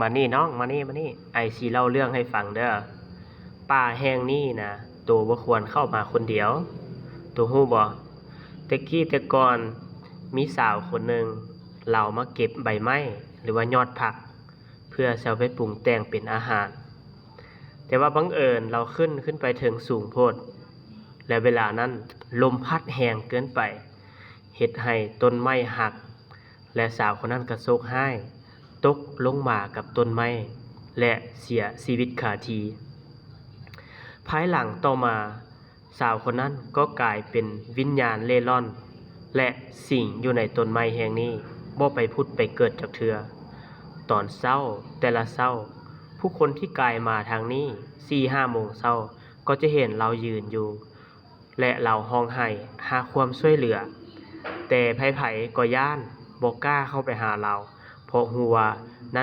ມານີ້ນ້ອງ ມານີ້ ມານີ້ ອ້າຍຊິເລົ່າເລື່ອງໃຫ້ຟັງເດີ້. ປ່າແຫ່ງນີ້ນະ ໂຕບໍ່ຄວນເຂົ້າມາຄົນດຽວ. ໂຕຮູ້ບໍ່? ແຕ່ກີ້ແຕ່ກ່ອນ ມີສາວຄົນໜຶ່ງ ລາວມາເກັບໃບໄມ້ ຫຼືວ່າຍອດຜັກ ເພື່ອຊິເອົາໄປປຸງແຕ່ງເປັນອາຫານ. ແຕ່ວ່າບັງເອີນລາວຂຶ້ນ ຂຶ້ນໄປເທິງສູງໂພດ ແລະ ເວລານັ້ນລົມພັດແຮງເກີນໄປ ເຮັດໃຫ້ຕົ້ນໄມ້ຫັກ ແລະ ສາວຄົນນັ້ນກໍໂຊກຮ້າຍ ຕົກລົງມາກັບຕົ້ນໄມ້ ແລະ ເສຍຊີວິດຄາທີ່. ພາຍຫຼັງຕໍ່ມາ ສາວຄົນນັ້ນກໍກາຍເປັນວິນຍານເລ່ລ່ອນ ແລະ ສິງຢູ່ໃນຕົ້ນໄມ້ແຫ່ງນີ້ ບໍ່ໄປຜຸດໄປເກີດຈັກເທື່ອ. ຕອນເຊົ້າ ແຕ່ລະເຊົ້າ ຜູ້ຄົນທີ່ກາຍມາທາງນີ້ ສີ່ຫ້າໂມງເຊົ້າ ກໍຈະເຫັນລາວຢືນຢູ່ ແລະ ລາວຮ້ອງໄຫ້ຫາຄວາມຊ່ວຍເຫຼືອ. ແຕ່ໃຜໆກໍຢ້ານ ບໍ່ກ້າເຂົ້າໄປຫາລາວ ເພາະຮູ້ວ່າ